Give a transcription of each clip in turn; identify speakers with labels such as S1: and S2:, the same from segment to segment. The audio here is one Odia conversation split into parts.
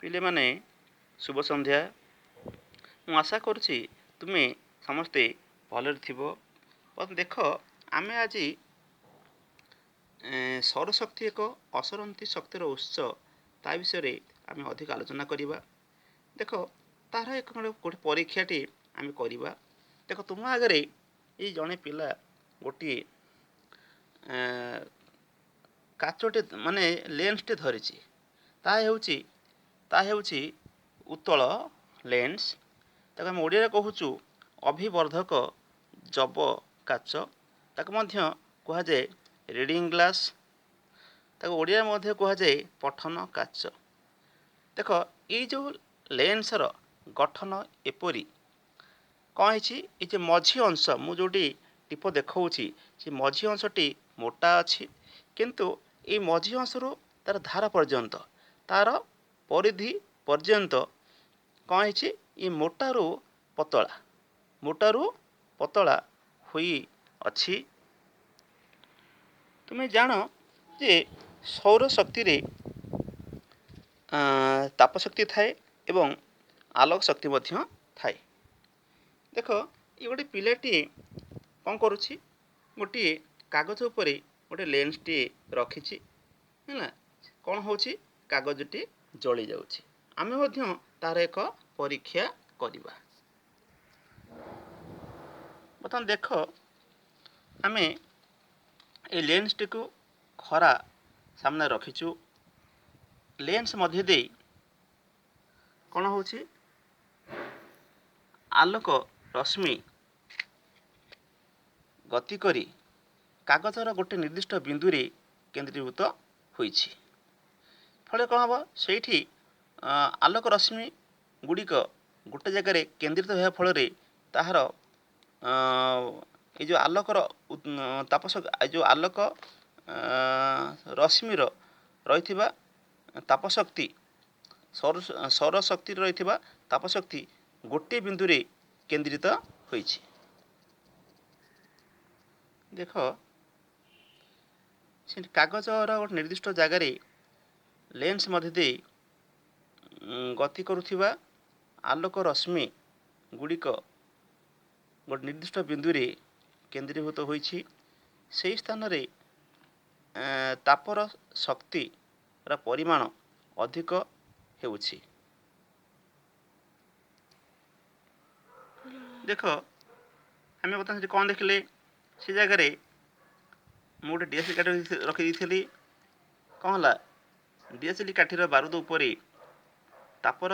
S1: ପିଲାମାନେ, ଶୁଭ ସନ୍ଧ୍ୟା। ମୁଁ ଆଶା କରୁଛି ତୁମେ ସମସ୍ତେ ଭଲରେ ଥିବ। ଦେଖ, ଆମେ ଆଜି ସୌରଶକ୍ତି ଏକ ଅସରନ୍ତି ଶକ୍ତିର ଉତ୍ସ, ତା ବିଷୟରେ ଆମେ ଅଧିକ ଆଲୋଚନା କରିବା। ଦେଖ, ତାର ଏକ ଗୋଟେ ପରୀକ୍ଷାଟି ଆମେ କରିବା। ଦେଖ, ତୁମ ଆଗରେ ଏଇ ଜଣେ ପିଲା ଗୋଟିଏ କାଚଟେ ମାନେ ଲେନ୍ସଟେ ଧରିଛି। ତାହା ହେଉଛି ଉତ୍ତଳ ଲେନ୍ସ। ତାକୁ ଆମେ ଓଡ଼ିଆରେ କହୁଛୁ ଅଭିବର୍ଦ୍ଧକ ଯବ କାଚ। ତାକୁ ମଧ୍ୟ କୁହାଯାଏ ରିଡ଼ିଂ ଗ୍ଲାସ୍। ତାକୁ ଓଡ଼ିଆରେ ମଧ୍ୟ କୁହାଯାଏ ପଠନ କାଚ। ଦେଖ, ଏଇ ଯେଉଁ ଲେନ୍ସର ଗଠନ ଏପରି କ'ଣ ହେଇଛି? ଏଇ ଯେ ମଝି ଅଂଶ, ମୁଁ ଯେଉଁଠି ଟିପ ଦେଖାଉଛି, ସେ ମଝି ଅଂଶଟି ମୋଟା ଅଛି। କିନ୍ତୁ ଏଇ ମଝି ଅଂଶରୁ ତାର ଧାର ପର୍ଯ୍ୟନ୍ତ, ତାର ପରିଧି ପର୍ଯ୍ୟନ୍ତ କ'ଣ ହେଇଛି? ଏ ମୋଟାରୁ ପତଳା, ମୋଟାରୁ ପତଳା ହୋଇ ଅଛି। ତୁମେ ଜାଣ ଯେ ସୌରଶକ୍ତିରେ ତାପଶକ୍ତି ଥାଏ ଏବଂ ଆଲୋକ ଶକ୍ତି ମଧ୍ୟ ଥାଏ। ଦେଖ, ଏ ଗୋଟେ ପିଲାଟିଏ କ'ଣ କରୁଛି? ଗୋଟିଏ କାଗଜ ଉପରେ ଗୋଟେ ଲେନ୍ସଟିଏ ରଖିଛି, ହେଲା। କ'ଣ ହେଉଛି? କାଗଜଟି ଜଳି ଯାଉଛି। ଆମେ ମଧ୍ୟ ତାର ଏକ ପରୀକ୍ଷା କରିବା। ବର୍ତ୍ତମାନ ଦେଖ, ଆମେ ଏଇ ଲେନ୍ସଟିକୁ ଖରା ସାମ୍ନାରେ ରଖିଛୁ। ଲେନ୍ସ ମଧ୍ୟ ଦେଇ କ'ଣ ହେଉଛି? ଆଲୋକ ରଶ୍ମି ଗତି କରି କାଗଜର ଗୋଟେ ନିର୍ଦ୍ଦିଷ୍ଟ ବିନ୍ଦୁରେ କେନ୍ଦ୍ରୀଭୂତ ହୋଇଛି। ଫଳରେ କ'ଣ ହେବ? ସେଇଠି ଆଲୋକ ରଶ୍ମି ଗୁଡ଼ିକ ଗୋଟେ ଜାଗାରେ କେନ୍ଦ୍ରିତ ହେବା ଫଳରେ ତାହାର ଏଇ ଯେଉଁ ଆଲୋକର ତାପ, ଏ ଯେଉଁ ଆଲୋକ ରଶ୍ମିର ରହିଥିବା ତାପଶକ୍ତି, ସୌରଶକ୍ତିରେ ରହିଥିବା ତାପଶକ୍ତି ଗୋଟିଏ ବିନ୍ଦୁରେ କେନ୍ଦ୍ରିତ ହୋଇଛି। ଦେଖ, ସେ କାଗଜର ଗୋଟେ ନିର୍ଦ୍ଦିଷ୍ଟ ଜାଗାରେ ଲେନ୍ସ ମଧ୍ୟ ଦେଇ ଗତି କରୁଥିବା ଆଲୋକ ରଶ୍ମି ଗୁଡ଼ିକ ଗୋଟେ ନିର୍ଦ୍ଦିଷ୍ଟ ବିନ୍ଦୁରେ କେନ୍ଦ୍ରୀଭୂତ ହୋଇଛି। ସେହି ସ୍ଥାନରେ ତାପର ଶକ୍ତିର ପରିମାଣ ଅଧିକ ହେଉଛି। ଦେଖ, ଆମେ ବର୍ତ୍ତମାନ ସେଠି କ'ଣ ଦେଖିଲେ? ସେ ଜାଗାରେ ମୁଁ ଗୋଟେ ଡିଆସିଲି କାଠି ରଖିଦେଇଥିଲି। କ'ଣ ହେଲା? ଡିଆସିଲି କାଠିର ବାରୁଦ ଉପରେ ତାପର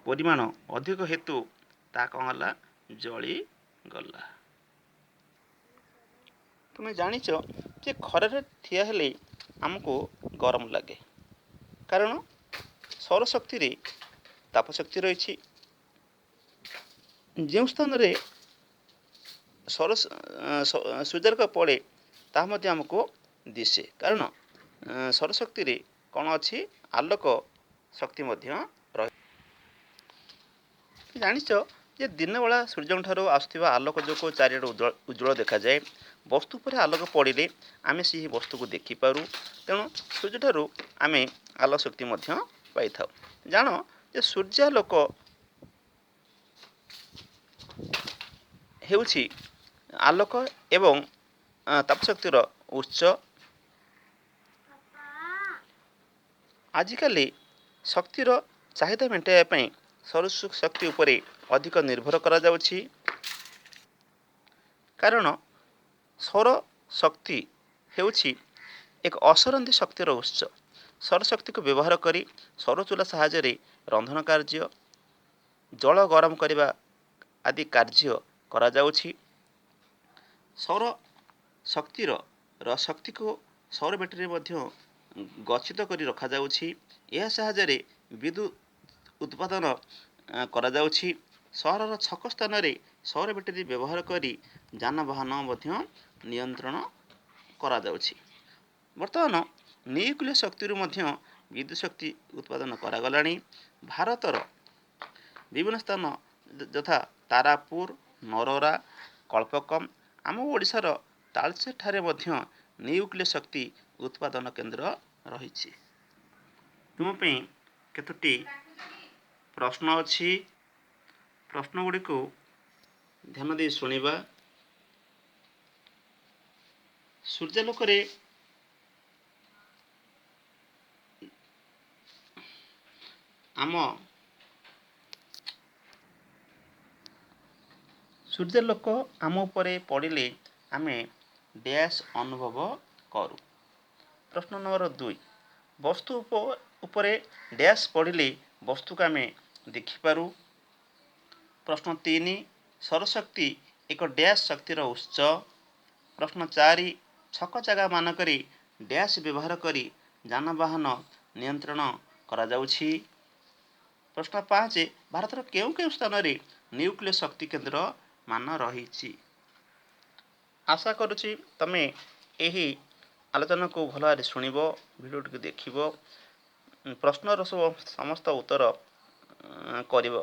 S1: ପରିମାଣ ଅଧିକ ହେତୁ ତାହା କ'ଣ ହେଲା? ଜଳିଗଲା। ତୁମେ ଜାଣିଛ ଯେ ଖରାରେ ଠିଆ ହେଲେ ଆମକୁ ଗରମ ଲାଗେ, କାରଣ ସୌରଶକ୍ତିରେ ତାପଶକ୍ତି ରହିଛି। ଯେଉଁ ସ୍ଥାନରେ ସୌର ସୂର୍ଯ୍ୟାଲୋକ ପଡ଼େ, ତାହା ମଧ୍ୟ ଆମକୁ ଦିଶେ, କାରଣ ସୌରଶକ୍ତିରେ କ'ଣ ଅଛି? ଆଲୋକ ଶକ୍ତି ମଧ୍ୟ ରହେ। ଜାଣିଛ ଯେ ଦିନବେଳା ସୂର୍ଯ୍ୟଙ୍କ ଠାରୁ ଆସୁଥିବା ଆଲୋକ ଯୋଗୁଁ ଚାରିଆଡ଼େ ଉଜ୍ଜଳ ଦେଖାଯାଏ। ବସ୍ତୁ ଉପରେ ଆଲୋକ ପଡ଼ିଲେ ଆମେ ସେହି ବସ୍ତୁକୁ ଦେଖିପାରୁ। ତେଣୁ ସୂର୍ଯ୍ୟଠାରୁ ଆମେ ଆଲୋକ ଶକ୍ତି ମଧ୍ୟ ପାଇଥାଉ। ଜାଣ ଯେ ସୂର୍ଯ୍ୟାଲୋକ ହେଉଛି ଆଲୋକ ଏବଂ ତାପଶକ୍ତିର ଉତ୍ସ। ଆଜିକାଲି ଶକ୍ତିର ଚାହିଦା ମେଣ୍ଟାଇବା ପାଇଁ ସୌର ଶକ୍ତି ଉପରେ ଅଧିକ ନିର୍ଭର କରାଯାଉଛି, କାରଣ ସୌର ଶକ୍ତି ହେଉଛି ଏକ ଅସରନ୍ତି ଶକ୍ତିର ଉତ୍ସ। ସୌରଶକ୍ତିକୁ ବ୍ୟବହାର କରି ସୌର ଚୁଲା ସାହାଯ୍ୟରେ ରନ୍ଧନ କାର୍ଯ୍ୟ, ଜଳ ଗରମ କରିବା ଆଦି କାର୍ଯ୍ୟ କରାଯାଉଛି। ସୌର ଶକ୍ତିର ଶକ୍ତିକୁ ସୌର ବ୍ୟାଟେରୀରେ ମଧ୍ୟ ଗଚ୍ଛିତ କରି ରଖାଯାଉଛି। ଏହା ସାହାଯ୍ୟରେ ବିଦ୍ୟୁତ ଉତ୍ପାଦନ କରାଯାଉଛି। ସହରର ଛକ ସ୍ଥାନରେ ସୌର ବ୍ୟାଟେରୀ ବ୍ୟବହାର କରି ଯାନବାହନ ମଧ୍ୟ ନିୟନ୍ତ୍ରଣ କରାଯାଉଛି। ବର୍ତ୍ତମାନ ନ୍ୟୁକ୍ଲିୟ ଶକ୍ତିରୁ ମଧ୍ୟ ବିଦ୍ୟୁତ ଶକ୍ତି ଉତ୍ପାଦନ କରାଗଲାଣି। ଭାରତର ବିଭିନ୍ନ ସ୍ଥାନ ଯଥା ତାରାପୁର, ନରୋରା, କଳ୍ପକମ୍, ଆମ ଓଡ଼ିଶାର ତାଳଚେରଠାରେ ମଧ୍ୟ ନ୍ୟୁକ୍ଲିୟ ଶକ୍ତି ଉତ୍ପାଦନ କେନ୍ଦ୍ର ରହିଛି। ତୁମ ପାଇଁ କେତୋଟି ପ୍ରଶ୍ନ ଅଛି। ପ୍ରଶ୍ନ ଗୁଡ଼ିକୁ ଧ୍ୟାନ ଦେଇ ଶୁଣିବା। ସୂର୍ଯ୍ୟାଲୋକରେ ଆମ ସୂର୍ଯ୍ୟାଲୋକ ଆମ ଉପରେ ପଡ଼ିଲେ ଆମେ ଡ୍ୟାସ୍ ଅନୁଭବ କରୁ। ପ୍ରଶ୍ନ ନମ୍ବର 2, ବସ୍ତୁ ଉପରେ ଡ୍ୟାସ୍ ପଡ଼ିଲେ ବସ୍ତୁକୁ ଆମେ ଦେଖିପାରୁ। ପ୍ରଶ୍ନ 3, ସୌରଶକ୍ତି ଏକ ଡ୍ୟାସ୍ ଶକ୍ତିର ଉତ୍ସ। ପ୍ରଶ୍ନ 4, ଛକ ଜାଗା ମାନଙ୍କରେ ଡ୍ୟାସ୍ ବ୍ୟବହାର କରି ଯାନବାହନ ନିୟନ୍ତ୍ରଣ କରାଯାଉଛି। ପ୍ରଶ୍ନ 5, ଭାରତର କେଉଁ କେଉଁ ସ୍ଥାନରେ ନ୍ୟୁକ୍ଲିୟ ଶକ୍ତି କେନ୍ଦ୍ର ମାନ ରହିଛି? ଆଶା କରୁଛି ତମେ ଏହି ଆଲୋଚନାକୁ ଭଲ ଭାବରେ ଶୁଣିବ, ଭିଡ଼ିଓଟିକୁ ଦେଖିବ, ପ୍ରଶ୍ନର ସବୁ ସମସ୍ତ ଉତ୍ତର କରିବ।